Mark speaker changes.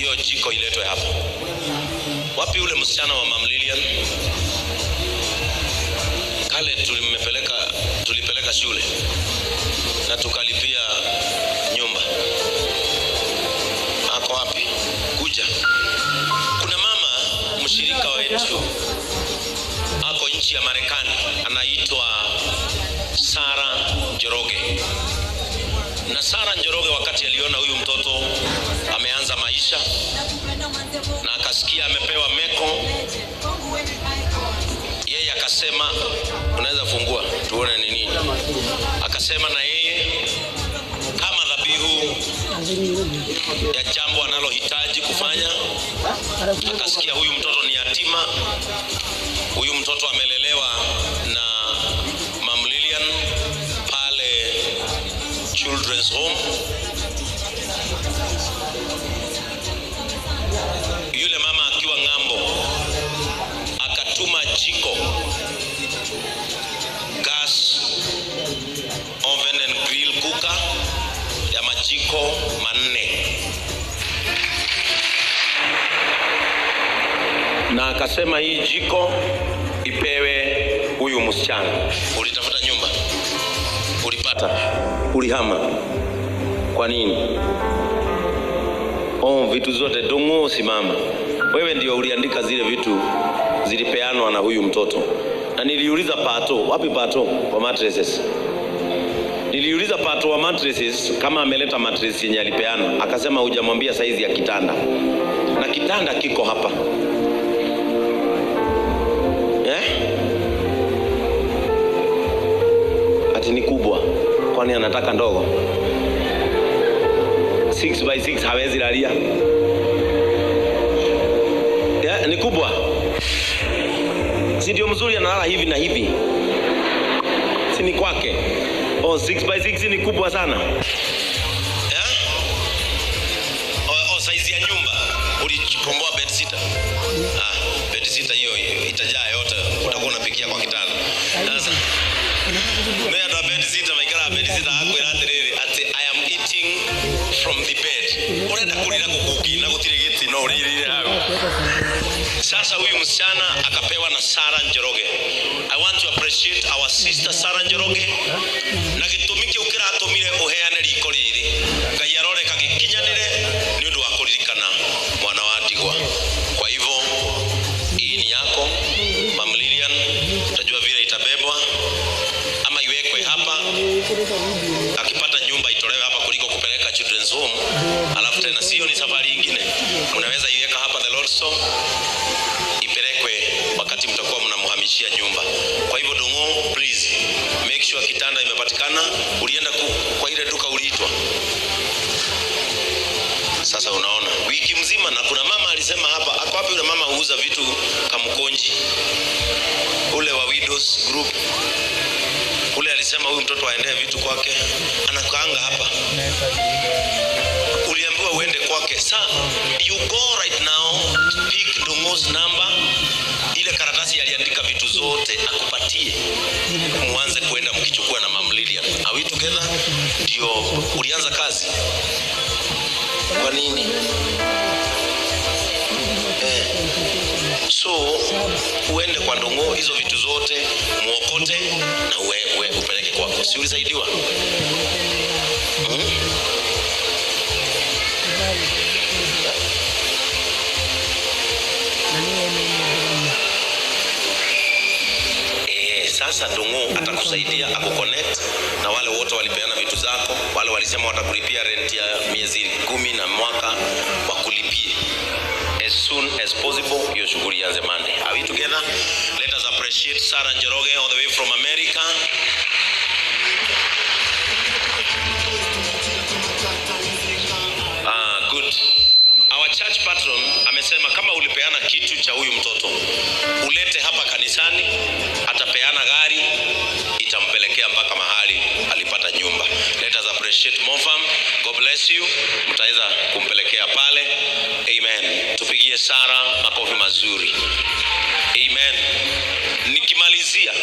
Speaker 1: Hiyo jiko iletwe hapa. Wapi ule msichana wa Mam Lilian? Kale tulipeleka shule na tukalipia nyumba. Ako wapi? Kuja. Kuna mama mshirika wetu ako nchi ya Marekani, anaitwa Sara Njoroge. Na Sara Njoroge wakati aliona huyu mtoto ameanza maisha na akasikia amepewa meko, yeye akasema, unaweza fungua tuone ni nini. Akasema na yeye kama dhabihu ya jambo analohitaji kufanya. Akasikia huyu mtoto ni yatima, huyu mtoto amelelewa na Mam Lilian pale Children's Home. Yule mama akiwa ng'ambo akatuma jiko, gas oven and grill cooker ya majiko 4, na akasema hii jiko ipewe huyu msichana. Ulitafuta nyumba, ulipata, ulihama. Kwa nini? Oh, vitu zote Dongo, simama. Wewe ndio uliandika zile vitu zilipeanwa na huyu mtoto. Na niliuliza Pato, wapi Pato wa mattresses? Niliuliza Pato wa mattresses kama ameleta mattress yenye alipeana, akasema hujamwambia saizi ya kitanda, na kitanda kiko hapa eh? Ati ni kubwa, kwani anataka ndogo? 6 by 6 hawezi lalia. Yeah, ni kubwa, si ndio? Mzuri analala hivi na hivi, si ni kwake? Oh, 6 by 6 ni kubwa sana yeah? Oh, size ya nyumba ulikomboa bed sita. Ah, bed sita hiyo itajaa yote, utakuwa unapikia kwa kitanda. Sasa mimi ndo bed sita maikara bed sita akwira atiriri ati I am eating from the bed. Urenda kurira kukuki na gutire giti no uririre hau. Sasa huyu msichana akapewa na Sara Njoroge. I want to appreciate our sister Sara Njoroge. Na gitumi kiu kiratumire uheane riko riri, Ngai aroreka gikinyanire ni undu wa kuririkana mwana wa ndigwa. Kwa hivyo hii ni yako Mam Lilian, utajua vile itabebwa ama iwekwe hapa. Akipata nyumba itolewe hapa kuliko kupeleka Children's Home, alafu tena sio ni safari ingine. Mnaweza iweka hapa the Lord's Store ipelekwe wakati mtakuwa mnamhamishia nyumba. Kwa hivyo Dongo, please make sure kitanda imepatikana. Ulienda kwa ile duka uliitwa. Sasa unaona wiki mzima, na kuna mama alisema hapa, ako wapi yule mama huuza vitu Kamkonji, ule wa Widows Group ule, alisema huyu mtoto aendee vitu kwake, anakaanga hapa. Uliambiwa uende kwake. Sa you go right now, pick Dongo's number, ile karatasi aliandika vitu zote akupatie, muanze kuenda mkichukua na Mam Lilian. Are we together? Ndio ulianza kazi. Kwa nini? So uende kwa Ndongo, hizo vitu zote muokote na upeleke kwako. Si ulisaidiwa? Sasa Ndongo atakusaidia akuconnect na wale wote walipeana vitu zako, wale walisema watakulipia rent ya miezi 10 na mwaka, wakulipie as soon as possible. Hiyo shughuli ianze Monday. Are we together? Let us appreciate Sarah Njoroge all the way from America. Ah, good. Our church patron amesema kama ulipeana kitu cha huyu mtoto ulete hapa kanisani, atapeana gari itampelekea mpaka mahali alipata nyumba. Let us appreciate Mofam. God bless you. Mtaweza kumpelekea pale. Amen. Tupigie Sara makofi mazuri. Amen. Nikimalizia,